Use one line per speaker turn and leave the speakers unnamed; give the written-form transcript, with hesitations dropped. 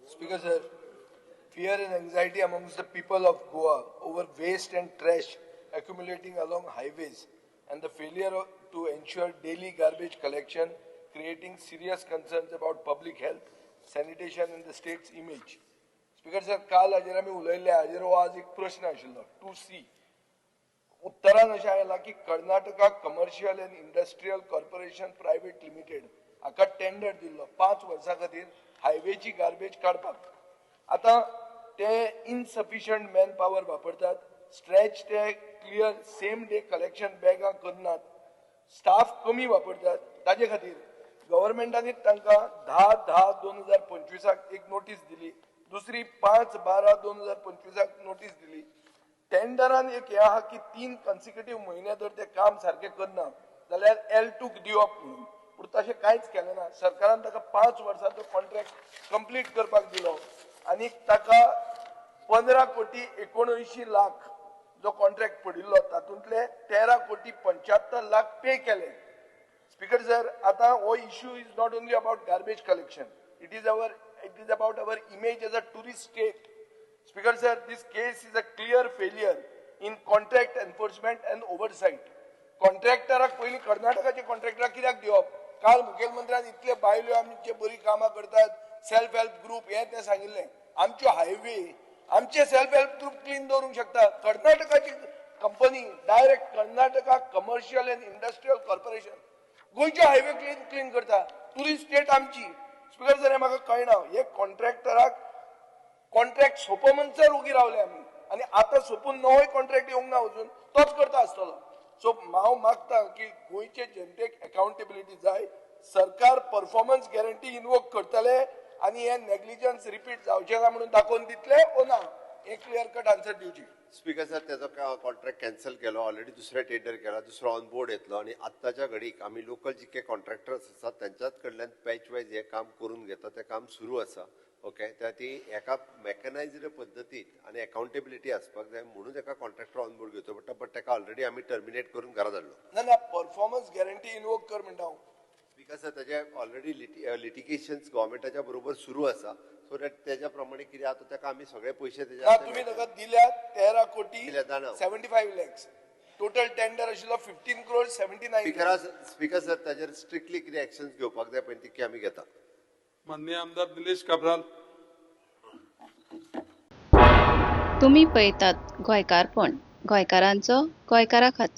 Speaker sir, fear and anxiety amongst the people of Goa over waste and trash accumulating along highways and the failure to ensure daily garbage collection, creating serious concerns about public health, sanitation and the state's image. Speaker sir, काल हाजेर आमी उलयल्ले, हाजेर हो आज एक प्रश्न आशिल्लो 2C. उत्तरान अशें आयलां की Karnataka commercial and industrial corporation private limited हाका टेंडर दिल्लो 5 वर्सां खातीर हायवेची गार्बेज काडपाक. आतां ते इनसफिशियंट मॅन पावर वापरतात, स्ट्रेच ते क्लियर सेम डे कलेक्शन बॅगां करनात, स्टाफ कमी वापरतात. ताजे खातीर गव्हर्मेंटांनी तांकां 10/10/2025 एक नोटीस दिली, दुसरी 5/12/2025 नोटीस दिली. टेंडरान एक हें आहा की 3 कन्सिक्युटीव म्हयने जर ते काम सारकें करना जाल्यार L2 दिवप म्हणून, पूण तशें कांयच केलें ना. सरकारान ताका 5 वर्सांचो कॉन्ट्रॅक्ट कंप्लीट करपाक दिलो आनी ताका 15 कोटी 79 लाख जो कॉन्ट्रॅक्ट पडिल्लो तातूंतले 13 कोटी 75 लाख पे केले. स्पीकर सर, आतां हो issue is not only about garbage collection, it is about our image as a tourist state. Speaker sir, this case is a clear failure in contract enforcement and oversight. कॉन्ट्रॅक्टराक पयलीं कर्नाटकाचे कॉन्ट्रॅक्टराक कित्याक दिवप? काल मुखेलमंत्र्यान इतले बायल्यो आमचे बरी कामां करतात, सेल्फ हेल्प ग्रुप हें तें सांगिल्लें. आमच्यो हायवे आमचे सेल्फ हेल्प ग्रुप क्लीन दवरूंक शकता? कर्नाटकाची company, direct Karnataka commercial and industrial corporation गोंयचे हायवे क्लीन क्लीन करता. टुरिस्ट स्टेट आमची. स्पीकर सर, हें म्हाका कळना, हे कॉन्ट्रॅक्टराक कॉन्ट्रॅक्ट सोंपो म्हणसर ओगी रावले आमी आनी आतां सोंपून नवोय कॉन्ट्रॅक्ट येवंक ना अजून, तोच करता आसतलो. सो हांव मागता की गोंयचे जनतेक अकाउंटेबिलिटी जाय. सरकार परफॉर्मन्स गॅरंटी इनवोक करतले आनी हे नेग्लिजन्स रिपीट जावचें ना म्हणून दाखोवन दितले ओ ना, हे क्लियर कट आन्सर दिवची.
स्पीकर सर, त्याचो कॉन्ट्रॅक्ट कॅन्सल केलो, ऑलरेडी दुसरे टेंडर केला, दुसरो ऑन बोर्ड येतलो आनी आत्ताच्या घडीक आमी लोकल जितके कॉन्ट्रॅक्टर्स आसात त्यांच्याच कडल्यान पॅच वायज हें काम करून घेता. तें काम सुरू आसा. ओके, त्या ती एका मॅकनायज्ड पद्दतीत आनी अकाउंटेबिलिटी आसपाक जाय म्हणून एका कॉन्ट्रॅक्टर ऑन बोर्ड घेवचो पडटा, बट ताका ऑलरेडी आमी टर्मिनेट करून घरा धाडलो.
ना ना, परफॉर्मन्स गॅरंटी इनवोक कर म्हणटा हांव.
Because ताजे ऑलरेडी लिटिगेशन्स गव्हर्मेंटाच्या बरोबर सुरू आसा, सो that तेज्या प्रमाणे कितें आतां ताका आमी सगळे पयशे
ना,
तेजे
तुमी ताका दिल्यात 13 कोटी
दिल्यात, जाणा.
75 लॅक्स. टोटल टेंडर आशिल्लो 15 क्रोड 79.
स्पीकर सर, ताजेर स्ट्रिक्टली कितें एक्शन्स घेवपाक जाय पळय तितके आमी घेता.
माननीय आमदार निलेश काब्राल.
तुमी पळयतात गोंयकारपण, गोंयकारांचो गोंयकारा खातीर.